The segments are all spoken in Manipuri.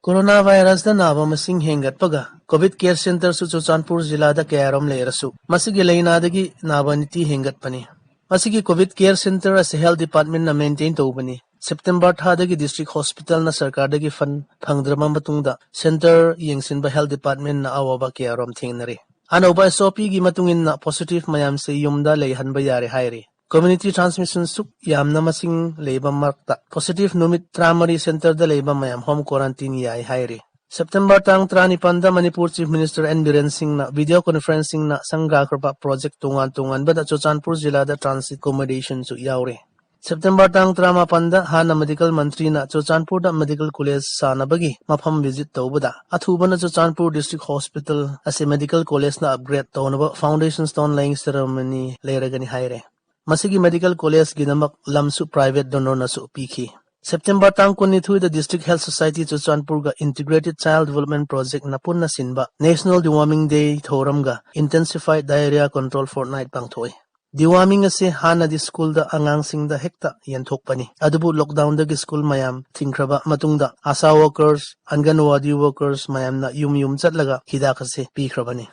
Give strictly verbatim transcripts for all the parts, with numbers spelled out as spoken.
Coronavirus ꯗ ꯅꯥꯕ ꯃꯁꯤꯡ ꯍꯦꯟꯒꯠꯄꯒ COVID care centre ꯁꯨ ꯆꯨꯔꯆꯥꯟꯄꯨꯔ ꯖꯤꯂꯥꯗ ꯀꯌꯥꯔꯣꯝ ꯂꯩꯔꯁꯨ, ꯃꯁꯤꯒꯤ ꯂꯥꯏꯅꯥꯗꯒꯤ ꯅꯥꯕ ꯅꯤꯇꯤ ꯍꯦꯟꯒꯠꯄꯅꯤ꯫ ꯃꯁꯤꯒꯤ COVID care centre ꯑꯁꯤ health department ꯅ maintain ꯇꯧꯕꯅꯤ꯫ September ꯊꯥꯗꯒꯤ district hospital ꯅ ꯁꯔꯀꯥꯔꯗꯒꯤ fund ꯐꯪꯗ꯭ꯔꯕ ꯃꯇꯨꯡꯗ centre ꯌꯦꯡꯁꯤꯟꯕ health department ꯅ ꯑꯋꯥꯕ ꯀꯌꯥꯔꯣꯝ ꯊꯦꯡꯅꯔꯤ꯫ ꯑꯅꯧꯕ S O P ꯒꯤ ꯃꯇꯨꯡ ꯏꯟꯅ positive ꯃꯌꯥꯝꯁꯦ ꯌꯨꯝꯗ ꯂꯩꯍꯟꯕ ꯌꯥꯔꯦ ꯍꯥꯏꯔꯤ꯫ Community transmission ꯁꯨꯛ ꯌꯥꯝꯅ ꯃꯁꯤꯡ ꯂꯩꯕ ꯃꯔꯛꯇ positive ꯅꯨꯃꯤꯠ ꯇꯔꯥꯃꯔꯤ centre ꯗ ꯂꯩꯕ ꯃꯌꯥꯝ home quarantine ꯌꯥꯏ ꯍꯥꯏꯔꯤ꯫ September ꯇꯥꯡ ꯇꯔꯥꯅꯤꯄꯥꯟꯗ Manipur Chief Minister N Biren ꯁꯤꯡꯅ video conferencing ꯅ ꯁꯪꯒꯥꯈ꯭ꯔꯕ project ꯇꯣꯉꯥꯟ ꯇꯣꯉꯥꯟꯕꯗ ꯆꯨꯔꯆꯥꯟꯄꯨꯔ ꯖꯤꯂꯥꯗ transit accommodation ꯁꯨ ꯌꯥꯎꯔꯤ꯫ September ꯇꯥꯡ ꯇꯔꯥꯃꯥꯄꯟꯗ ꯍꯥꯟꯅ medical ꯃꯟꯇ꯭ꯔꯤꯅ ꯆꯨꯔꯆꯥꯟꯄꯨꯔꯗ medical college ꯁꯥꯅꯕꯒꯤ ꯃꯐꯝ visit ꯇꯧꯕꯗ, ꯑꯊꯨꯕꯅ ꯆꯨꯔꯆꯥꯟꯄꯨꯔ district hospital ꯑꯁꯤ medical college ꯅ upgrade ꯇꯧꯅꯕ foundation stone laying ceremony ꯂꯩꯔꯒꯅꯤ ꯍꯥꯏꯔꯦ꯫ ꯃꯁꯤꯒꯤ medical college ꯒꯤꯗꯃꯛ ꯂꯝꯁꯨ private donor ꯅꯁꯨ ꯄꯤꯈꯤ꯫ September ꯇꯥꯡ ꯀꯨꯟꯅꯤꯊꯣꯏꯗ District Health Society ꯆꯨꯔꯆꯥꯟꯄꯨꯔꯒ Integrated Child Development Project ꯅ ꯄꯨꯟꯅ ꯁꯤꯟꯕ National Deworming Day ꯊꯧꯔꯝꯒ Intensified Diarrhea Control Fortnight ꯄꯥꯡꯊꯣꯛꯏ꯫ Deworming ꯑꯁꯤ ꯍꯥꯟꯅꯗꯤ school ꯗ ꯑꯉꯥꯡꯁꯤꯡꯗ ꯍꯦꯛꯇ ꯌꯦꯟꯊꯣꯛꯄꯅꯤ꯫ ꯑꯗꯨꯕꯨ lockdown ꯗꯒꯤ school ꯃꯌꯥꯝ ꯊꯤꯡꯈ꯭ꯔꯕ ꯃꯇꯨꯡꯗ ASHA workers, Anganwadi workers ꯃꯌꯥꯝꯅ ꯌꯨꯝ ꯌꯨꯝ ꯆꯠꯂꯒ ꯍꯤꯗꯥꯛ ꯑꯁꯤ ꯄꯤꯈ꯭ꯔꯕꯅꯤ꯫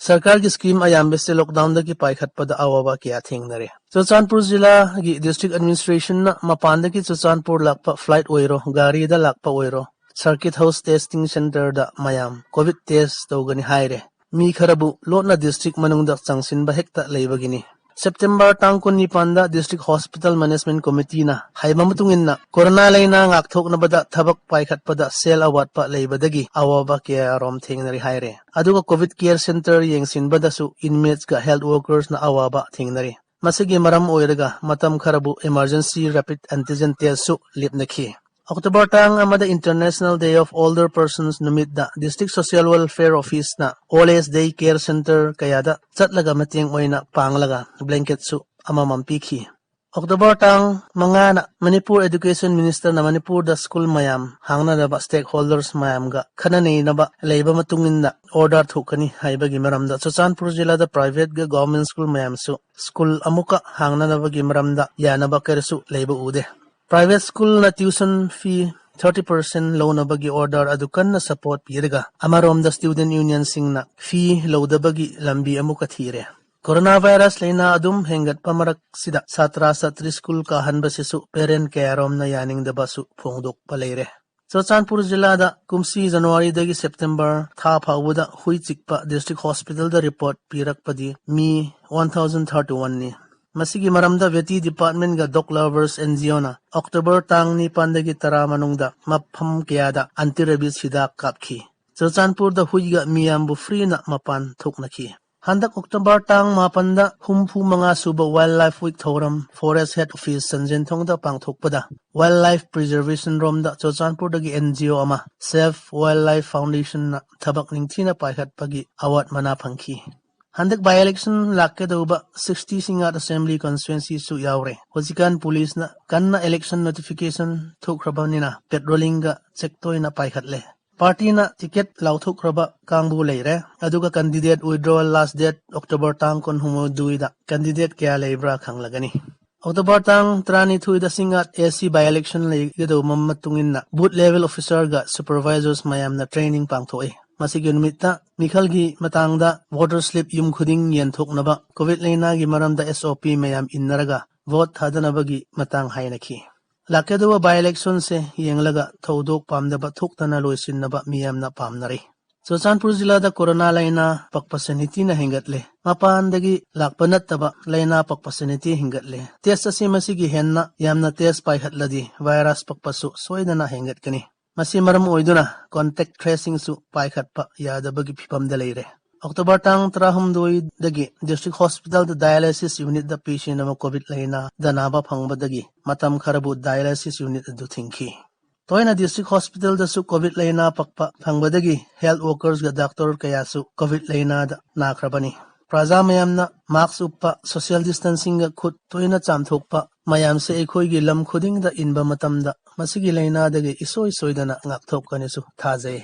ꯁꯔꯀꯥꯔꯒꯤ scheme ꯑꯌꯥꯝꯕꯁꯦ lockdown ꯗꯒꯤ ꯄꯥꯏꯈꯠꯄꯗ ꯑꯋꯥꯕ ꯀꯌꯥ ꯊꯦꯡꯅꯔꯦ꯫ ꯆꯨꯔꯆꯥꯟꯄꯨꯔ ꯖꯤꯂꯥꯒꯤ district administration ꯅ ꯃꯄꯥꯟꯗꯒꯤ ꯆꯨꯔꯆꯥꯟꯄꯨꯔ ꯂꯥꯛꯄ flight ꯑꯣꯏꯔꯣ, ꯒꯥꯔꯤꯗ ꯂꯥꯛꯄ ꯑꯣꯏꯔꯣ, circuit house testing centre ꯗ ꯃꯌꯥꯝ COVID test ꯇꯧꯒꯅꯤ ꯍꯥꯏꯔꯦ꯫ ꯃꯤ ꯈꯔꯕꯨ ꯂꯣꯠꯅ district ꯃꯅꯨꯡꯗ ꯆꯪꯁꯤꯟꯕ ꯍꯦꯛꯇ ꯂꯩꯕꯒꯤꯅꯤ꯫ September ꯇꯥꯡ ꯀꯨꯟꯅꯤꯄꯥꯟꯗ District Hospital Management Committee ꯅ ꯍꯥꯏꯕ ꯃꯇꯨꯡ ꯏꯟꯅ, corona ꯂꯩꯅꯥ ꯉꯥꯛꯊꯣꯛꯅꯕꯗ ꯊꯕꯛ ꯄꯥꯏꯈꯠꯄꯗ ꯁꯦꯜ ꯑꯋꯥꯠꯄ ꯂꯩꯕꯗꯒꯤ ꯑꯋꯥꯕ ꯀꯌꯥꯔꯣꯝ ꯊꯦꯡꯅꯔꯤ ꯍꯥꯏꯔꯦ꯫ ꯑꯗꯨꯒ COVID care centre ꯌꯦꯡꯁꯤꯟꯕꯗꯁꯨ inmates ꯀ health workers ꯅ ꯑꯋꯥꯕ ꯊꯦꯡꯅꯔꯤ꯫ ꯃꯁꯤꯒꯤ ꯃꯔꯝ ꯑꯣꯏꯔꯒ ꯃꯇꯝ ꯈꯔꯕꯨ emergency rapid antigen test ꯁꯨ ꯂꯦꯞꯅꯈꯤ꯫ October ꯇꯥꯡ ꯑꯃꯗ International Day of Older Persons ꯅꯨꯃꯤꯠꯇ District Social Welfare Office ꯅ old age day care centre ꯀꯌꯥꯗ ꯆꯠꯂꯒ ꯃꯇꯦꯡ ꯑꯣꯏꯅ ꯄꯥꯡꯂꯒ blanket ꯁꯨ ꯑꯃꯃꯝ ꯄꯤꯈꯤ꯫ October ꯇꯥꯡ ꯃꯉꯥꯅ ꯃꯅꯤꯄꯨꯔ Education Minister ꯅ ꯃꯅꯤꯄꯨꯔꯗ school ꯃꯌꯥꯝ ꯍꯥꯡꯅꯅꯕ stakeholders ꯃꯌꯥꯝꯒ ꯈꯟꯅ ꯅꯩꯅꯕ ꯂꯩꯕ ꯃꯇꯨꯡ ꯏꯟꯅ order ꯊꯣꯛꯀꯅꯤ ꯍꯥꯏꯕꯒꯤ ꯃꯔꯝꯗ ꯆꯨꯔꯆꯥꯟꯄꯨꯔ ꯖꯤꯂꯥꯗ private ꯒ government school ꯃꯌꯥꯝꯁꯨ school ꯑꯃꯨꯛꯀ ꯍꯥꯡꯅꯅꯕꯒꯤ ꯃꯔꯝꯗ ꯌꯥꯅꯕ ꯀꯔꯤꯁꯨ ꯂꯩꯕ ꯎꯗꯦ꯫ Private school ꯅ tuition fee ꯊꯥꯔꯇꯤ ꯄꯥꯔꯁꯦꯟ ꯂꯧꯅꯕꯒꯤ ꯑꯣꯔꯗꯔ ꯑꯗꯨ ꯀꯟꯅ ꯁꯄꯣꯔꯠ ꯄꯤꯔꯒ, ꯑꯃꯔꯣꯝꯗ ꯁ꯭ꯇꯨꯗꯦꯟꯠ ꯌꯨꯅꯤꯌꯟꯁꯤꯡꯅ ꯐꯤ ꯂꯧꯗꯕꯒꯤ ꯂꯝꯕꯤ ꯑꯃꯨꯛꯀ ꯊꯤꯔꯦ꯫ ꯀꯣꯔꯣꯅꯥ ꯚꯥꯏꯔꯁ ꯂꯥꯏꯅꯥ ꯑꯗꯨꯝ ꯍꯦꯟꯒꯠꯄ ꯃꯔꯛꯁꯤꯗ ꯁꯥꯇ꯭ꯔ ꯁꯥꯇ꯭ꯔꯤ ꯁ꯭ꯀꯨꯜ ꯀꯥꯍꯟꯕꯁꯤꯁꯨ ꯄꯦꯔꯦꯟꯠ ꯀꯌꯥꯔꯣꯝꯅ ꯌꯥꯅꯤꯡꯗꯕꯁꯨ ꯐꯣꯡꯗꯣꯛꯄ ꯂꯩꯔꯦ꯫ ꯆꯨꯔꯆꯥꯟꯄꯨꯔ ꯖꯤꯂꯥꯗ ꯀꯨꯝꯁꯤ ꯖꯅꯋꯥꯔꯤꯗꯒꯤ ꯁꯦꯞꯇꯦꯝꯕꯔ ꯊꯥ ꯐꯥꯎꯕꯗ ꯍꯨꯏ ꯆꯤꯛꯄ ꯗꯤꯁꯇ꯭ꯔꯤꯛ ꯍꯣꯁꯄꯤꯇꯥꯜꯗ ꯔꯤꯄꯣꯔꯠ ꯄꯤꯔꯛꯄꯗꯤ ꯃꯤ ꯋꯥꯟ ꯊꯥꯎꯖꯟ ꯊꯥꯔꯇꯤ ꯋꯥꯟꯅꯤ꯫ ꯃꯁꯤꯒꯤ ꯃꯔꯝꯗ ꯚꯦꯇꯤ ꯗꯤꯄꯥꯔꯠꯃꯦꯟꯒ ꯗꯣꯒ ꯂꯚꯔꯁ ꯑꯦꯟ ꯖꯤ ꯑꯣꯅ ꯑꯣꯛꯇꯣꯕꯔ ꯇꯥꯡ ꯅꯤꯄꯥꯟꯗꯒꯤ ꯇꯔꯥ ꯃꯅꯨꯡꯗ ꯃꯐꯝ ꯀꯌꯥꯗ ꯑꯦꯟꯇꯤ ꯔꯦꯕꯤꯁ ꯍꯤꯗꯥꯛ ꯀꯥꯞꯈꯤ꯫ ꯆꯨꯔꯆꯥꯟꯄꯨꯔꯗ ꯍꯨꯏꯒ ꯃꯤꯌꯥꯝꯕꯨ ꯐ꯭ꯔꯤꯅ ꯃꯄꯥꯟ ꯊꯣꯛꯅꯈꯤ꯫ ꯍꯟꯗꯛ ꯑꯣꯛꯇꯣꯕꯔ ꯇꯥꯡ ꯃꯥꯄꯟꯗ ꯍꯨꯝꯐꯨ ꯃꯉꯥ ꯁꯨꯕ ꯋꯥꯏꯜꯗ ꯂꯥꯏꯐ ꯋꯤꯛ ꯊꯧꯔꯝ ꯐꯣꯔꯦꯁ ꯍꯦꯗ ꯑꯣꯐꯤꯁ ꯁꯟꯖꯦꯟꯊꯣꯡꯗ ꯄꯥꯡꯊꯣꯛꯄꯗ ꯋꯥꯏꯜꯗ ꯂꯥꯏꯐ ꯄ꯭ꯔꯤꯖꯔꯚꯦꯁꯟ ꯔꯣꯝꯗ ꯆꯨꯔꯆꯥꯟꯄꯨꯔꯗꯒꯤ ꯑꯦꯟ ꯖꯤ ꯑꯣ ꯑꯃ ꯁꯦꯚ ꯋꯥꯏꯜꯗ ꯂꯥꯏꯐ ꯐꯥꯎꯟꯗꯦꯁꯟꯅ ꯊꯕꯛ ꯅꯤꯡꯊꯤꯅ ꯄꯥꯏꯈꯠꯄꯒꯤ ꯑꯦꯋꯥꯔꯗ ꯃꯅꯥ ꯐꯪꯈꯤ꯫ ꯍꯟꯗꯛ ꯕꯥꯏ ꯏꯂꯦꯛꯁꯟ ꯂꯥꯛꯀꯗꯧꯕ ꯁꯤꯛꯁꯇꯤ ꯁꯤꯡꯉꯥꯠ ꯑꯁꯦꯝꯕ꯭ꯂꯤ ꯀꯟꯁꯇꯤꯇ꯭ꯋꯦꯟꯁꯤꯁꯨ ꯌꯥꯎꯔꯦ꯫ ꯍꯧꯖꯤꯛꯀꯥꯟ ꯄꯨꯂꯤꯁꯅ ꯀꯟꯅ ꯏꯂꯦꯛꯁꯟ ꯅꯣꯇꯤꯐꯤꯀꯦꯁꯟ ꯊꯣꯛꯈ꯭ꯔꯕꯅꯤꯅ ꯄꯦꯇ꯭ꯔꯣꯂꯤꯡꯒ ꯆꯦꯛ ꯇꯣꯏꯅ ꯄꯥꯏꯈꯠꯂꯦ꯫ ꯄꯥꯔꯇꯤꯅ ꯇꯤꯀꯦꯠ ꯂꯥꯎꯊꯣꯛꯈ꯭ꯔꯕ ꯀꯥꯡꯕꯨ ꯂꯩꯔꯦ꯫ ꯑꯗꯨꯒ ꯀꯦꯟꯗꯤꯗꯦꯠ ꯋꯤꯗ꯭ꯔꯣꯋꯦꯜ ꯂꯥꯁ ꯗꯦꯠ ꯑꯣꯛꯇꯣꯕꯔ ꯇꯥꯡ ꯀꯨꯟꯍꯨꯝꯗꯣꯏꯗ ꯀꯦꯟꯗꯤꯗꯦꯠ ꯀꯌꯥ ꯂꯩꯕ꯭ꯔꯥ ꯈꯪꯂꯒꯅꯤ꯫ ꯑꯣꯛꯇꯣꯕꯔ ꯇꯥꯡ ꯇꯔꯥꯅꯤꯊꯣꯏꯗ ꯁꯤꯡꯉꯥꯠ ꯑꯦ ꯁꯤ ꯕꯥꯏ ꯏꯂꯦꯛꯁꯟ ꯂꯩꯒꯗꯧꯕ ꯃꯇꯨꯡ ꯏꯟꯅ ꯕꯨꯊ ꯂꯦꯚꯦꯜ ꯑꯣꯐꯤꯁꯔꯒ ꯁꯨꯄꯔꯚꯥꯏꯖꯔꯁ ꯃꯌꯥꯝꯅ ꯇ꯭ꯔꯦꯅꯤꯡ ꯄꯥꯡꯊꯣꯛꯏ꯫ ꯃꯁꯤꯒꯤ ꯅꯨꯃꯤꯠꯇ ꯃꯤꯈꯜꯒꯤ ꯃꯇꯥꯡꯗ ꯚꯣꯇꯔ ꯁ꯭ꯂꯤꯞ ꯌꯨꯝ ꯈꯨꯗꯤꯡ ꯌꯦꯟꯊꯣꯛꯅꯕ ꯀꯣꯚꯤꯗ ꯂꯥꯏꯅꯥꯒꯤ ꯃꯔꯝꯗ ꯑꯦꯁ ꯑꯣ ꯄꯤ ꯃꯌꯥꯝ ꯏꯟꯅꯔꯒ ꯚꯣꯠ ꯊꯥꯗꯅꯕꯒꯤ ꯃꯇꯥꯡ ꯍꯥꯏꯅꯈꯤ꯫ ꯂꯥꯛꯀꯗꯧꯕ ꯕꯥꯏ ꯏꯂꯦꯛꯁꯟꯁꯦ ꯌꯦꯡꯂꯒ ꯊꯧꯗꯣꯛ ꯄꯥꯝꯗꯕ ꯊꯣꯛꯇꯅ ꯂꯣꯏꯁꯤꯟꯅꯕ ꯃꯤꯌꯥꯝꯅ ꯄꯥꯝꯅꯔꯤ꯫ ꯆꯨꯔꯆꯥꯟꯄꯨꯔ ꯖꯤꯂꯥꯗ ꯀꯣꯔꯣꯅꯥ ꯂꯥꯏꯅꯥ ꯄꯛꯄꯁꯦ ꯅꯤꯇꯤꯅ ꯍꯦꯟꯒꯠꯂꯦ꯫ ꯃꯄꯥꯟꯗꯒꯤ ꯂꯥꯛꯄ ꯅꯠꯇꯕ ꯂꯥꯏꯅꯥ ꯄꯛꯄꯁꯦ ꯅꯤꯇꯤ ꯍꯦꯟꯒꯠꯂꯦ꯫ ꯇꯦꯁ ꯑꯁꯤ ꯃꯁꯤꯒꯤ ꯍꯦꯟꯅ ꯌꯥꯝꯅ ꯇꯦꯁ ꯄꯥꯏꯈꯠꯂꯗꯤ ꯚꯥꯏꯔꯁ ꯄꯛꯄꯁꯨ ꯁꯣꯏꯗꯅ ꯍꯦꯟꯒꯠꯀꯅꯤ꯫ ꯃꯁꯤ ꯃꯔꯝ ꯑꯣꯏꯗꯨꯅ ꯀꯣꯟꯇꯦꯛ ꯇ꯭ꯔꯦꯁꯤꯡꯁꯨ ꯄꯥꯏꯈꯠꯄ ꯌꯥꯗꯕꯒꯤ ꯐꯤꯕꯝꯗ ꯂꯩꯔꯦ꯫ ꯑꯣꯛꯇꯣꯕꯔ ꯇꯥꯡ ꯇꯔꯥꯍꯨꯝꯗꯣꯏꯗꯒꯤ ꯗꯤꯁꯇ꯭ꯔꯤꯛ ꯍꯣꯁꯄꯤꯇꯥꯜꯗ ꯗꯥꯏꯂꯥꯏꯁꯤꯁ ꯌꯨꯅꯤꯠꯇ ꯄꯦꯁꯦꯟ ꯑꯃ ꯀꯣꯚꯤꯗ ꯂꯥꯏꯅꯥꯗ ꯅꯥꯕ ꯐꯪꯕꯗꯒꯤ ꯃꯇꯝ ꯈꯔꯕꯨ ꯗꯥꯏꯂꯥꯏꯁꯤꯁ ꯌꯨꯅꯤꯠ ꯑꯗꯨ ꯊꯤꯡꯈꯤ꯫ ꯇꯣꯏꯅ ꯗꯤꯁꯇ꯭ꯔꯤꯛ ꯍꯣꯁꯄꯤꯇꯥꯜꯗꯁꯨ ꯀꯣꯚꯤꯗ ꯂꯥꯏꯅꯥ ꯄꯛꯄ ꯐꯪꯕꯗꯒꯤ ꯍꯦꯜꯊ ꯋꯥꯔꯀꯔꯁꯒ ꯗꯥꯛꯇꯔ ꯀꯌꯥꯁꯨ ꯀꯣꯚꯤꯗ ꯂꯥꯏꯅꯥꯗ ꯅꯥꯈ꯭ꯔꯕꯅꯤ꯫ ꯄ꯭ꯔꯖꯥ ꯃꯌꯥꯝꯅ ꯃꯥꯁꯛ ꯎꯞꯄ, ꯁꯣꯁꯤꯌꯦꯜ ꯗꯤꯁꯇꯦꯟꯁꯤꯡꯒ ꯈꯨꯠ ꯇꯣꯏꯅ ꯆꯥꯝꯊꯣꯛꯄ ꯃꯌꯥꯝꯁꯦ ꯑꯩꯈꯣꯏꯒꯤ ꯂꯝ ꯈꯨꯗꯤꯡꯗ ꯏꯟꯕ ꯃꯇꯝꯗ ꯃꯁꯤꯒꯤ ꯂꯥꯏꯅꯥꯗꯒꯤ ꯏꯁꯣꯏ ꯁꯣꯏꯗꯅ ꯉꯥꯛꯊꯣꯛꯀꯅꯤꯁꯨ ꯊꯥꯖꯩ꯫